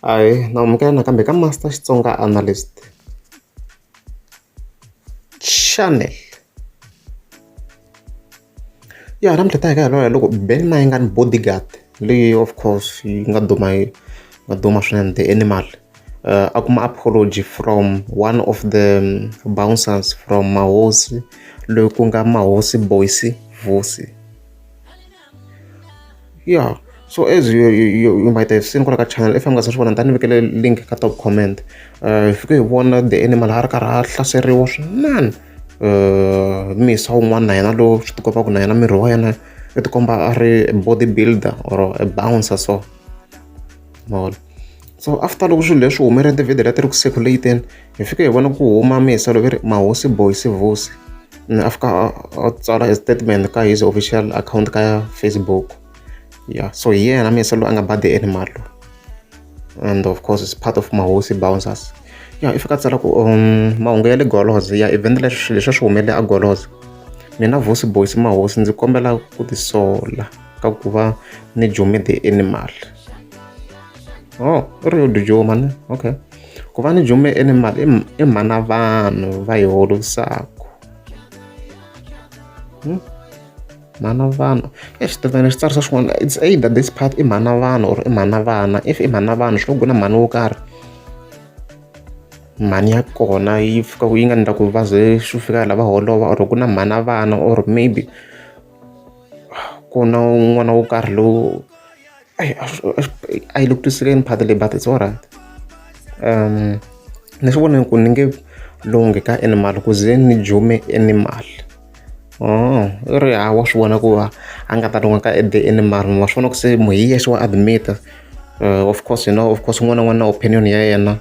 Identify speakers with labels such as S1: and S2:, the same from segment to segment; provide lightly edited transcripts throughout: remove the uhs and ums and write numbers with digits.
S1: Ahee, na amukela nakambe ka Master Xitsonga Analyst Channel. Ya namuntlha ta hi ka hi loko Ben Mayengani Bodyguard leyi of course yi nga duma yi nga duma swinene, The Animal, a kuma apology from one of the bouncers from Mahosi, loyi ku nga Mahosi Boyce Vusi. Yeah, so as you might have seen kwala ka channel, if mi nga se swi vona, ni ta ni vekele link ka top comment. Hi fike hi vona The Animal a ri karhi a hlaseriwa swinene misa wun'wana na yena lowu swi tikomba ku na yena miri wa yena i tikomba a ri body builder or a bouncer, so ma vona. So after loko swilo leswi humelele, ti-video leti ri ku circulate, hi fike hi vona ku huma misa loyi ve ri Mahosi Boyce Vusi, a fika a tsala a statement ka his official account ka Facebook. Yeah, so hi yena misa loyi a nga ba The Animal loyi, and of course is part of Mahosi Bouncers. Yeah, i fika a tsala ku mahungu ya le Goloza ya event leswi swilo leswi swi humelele a Goloza. Mina Vusi Boyce Mahosi ndzi kombela ku tisola ka ku va ni jume The Animal. Oh, i ri yo dijuma ne? Okay, ku va ni jume Animal i mhana vanhu va hi holovisaku. Mhana vanhu e xitatimende xi tsarisa xin'wana. It's either this part i mhana vanhu or i mhana vana. If i mhana vanhu, swi ku na mhani wo karhi, mhani ya kona yi fika yi nga endla ku va ze swi fika la va holova, or ku na mhana vana, or maybe ku na n'wana wo karhi lowu a yi le ku twisisekeni part leyi, but it's alright. Ni swi vonile ku ni nge lunghi ka Animal ku ze ni jume Animal. Oh, i ri ha wa swi vona ku va a nga ta lungha ka The Animal. Wa swi vona ku se munhu hi yexe wa admit. Of course, of course, un'wana na un'wana na opinion ya yena,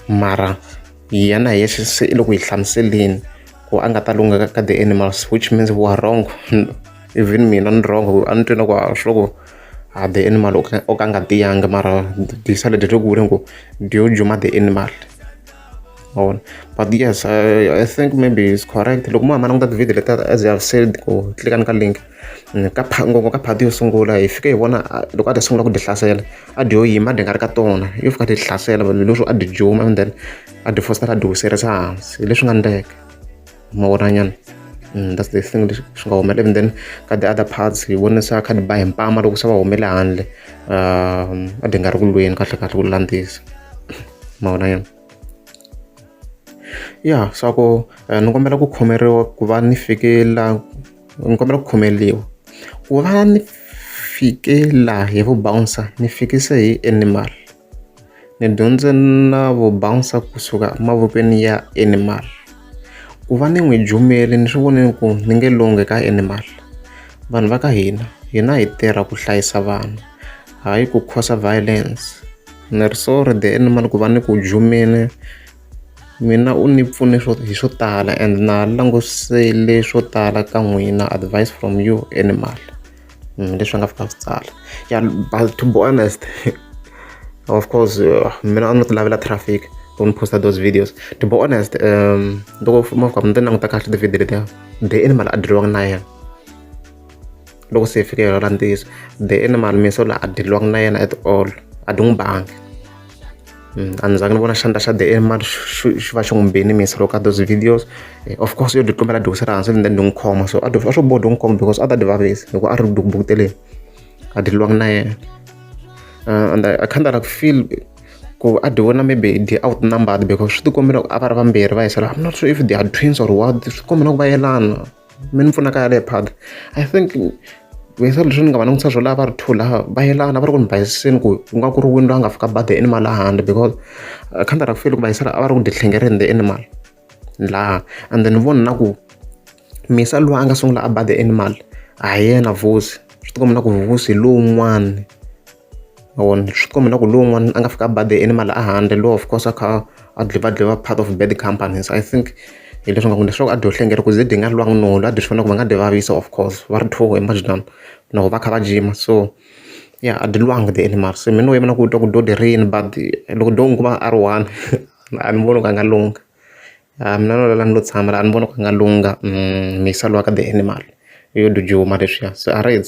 S1: mara yena hi yexe se i le ku hi hlamuseleni ku a nga ta lungha ka The Animals, which means we are wrong. Even mina ni wrong, a ni twi na ku a swi loko a The Animal o ka a nga tiyanga, mara dyi sale dyi ri ku vuleni ku dyi yo juma The Animal, ma vona. But yes, I think maybe it's correct. Loko mo hamba languta ti-video letiya, as I have said, ku tlilikani ka link ka ngopfu ka part yo sungula, hi fike hi vona loko a ti sungula ku di hlasela, a dyi yo yima, a dyi nga ri ka tona, yo fika ti hlasela leswo a dyi juma and then a dyi fositela, a dyi wiserisa hansi, hi leswi nga endleka, ma vona nyana. That's the thing leswi swi nga humelela. And then ka the other parts hi vone se a kha di ba hi mpama loko se va humele handle, a dyi nga ri ku lweni kahle kahle ku landzisa, ma vona nyana. Ya swa ku ni kombela ku khomeriwa ku va ni fike la, ni kombela ku khomeriwa ku va ni fike la hi vu bouncer, ni fikise hi Animal. Ni dyondze na vu bouncer kusuka mavokweni ya Animal. Ku va ni n'wi jumeli, ni swi vonile ku ni nge lunghi ka Animal. Vanhu va ka hina, hina hi tirha ku hlayisa vanhu, hayi ku cause violence. Ni ri sorry The Animal ku va ni ku jumile. Mina u ni pfune swo hi swo tala and na langusele swo tala ka n'wina. Advice from you, Animal. Leswi a nga fika swi tsala. Yeah, but to be honest, of course, mina a no ti lavela traffic loko ni posta those videos. To be honest, loko mo fika mi ti languta kahle ti-video letiya, The Animal a dyiwanga na yena. Loko se hi fike hi lwela ntiyiso, The Animal miso la a dyiwanga na yena at all, a dyi n'wi bangi. A ni zangi ni vona xandla xa The Animal xi va xi n'wi bini misa loko ka those videos. Of course yo dyi tlumbela, dyi wisela hansi and then dyi n'wi khoma, so a swo boha dyi n'wi khoma because a ta dyi vavisa hikuva a ri ku bukuteleni, a dyi lwangi na yena. And I kind of like feel ku a dyi vona maybe dyi outnumbered because swi ti kombela ku a va ri vambirhi va yisela. I'm not sure if they are twins or what. Swi kombela ku va yelana mi ni pfuna ka yaleyo part. I think vuyisa leswi ni nga va langutisa swo lava va ri two lava va yelana, va ri ku ni bayisiseni ku ku nga ku ri wini loyi a nga fika ba The Animal a handle, because I kind of feel ku vayisela a va ri ku dyi hlengereni The Animal laha. And then vona na ku misa loyi a nga sungula a ba The Animal a hi yena Vusi. Swi tikomba na ku Vusi hi lowun'wani, ma vona. Swi tikomba na ku lowun'wani a nga fika a ba The Animal a handle lowu, of course, a kha a dliva part of bad companies. I think hi leswi nga ku leswaku a dyo hlengela ku ze dyi nga lwangi no a dyi swi vona ku va nga dyi vavisa. Of course va ri two, imagine na va kha va jima. So yeah, a dyi lwangi The Animal. Se mina no yima na ku twa ku do dyi rini, but loko do n'wi kuma a ri one, a ni voni ku a nga lungha. Mina no lala ni lo tshama la, a ni voni ku a nga lungha misa lowa ka The Animal yo dyi juma leswiya se a ri.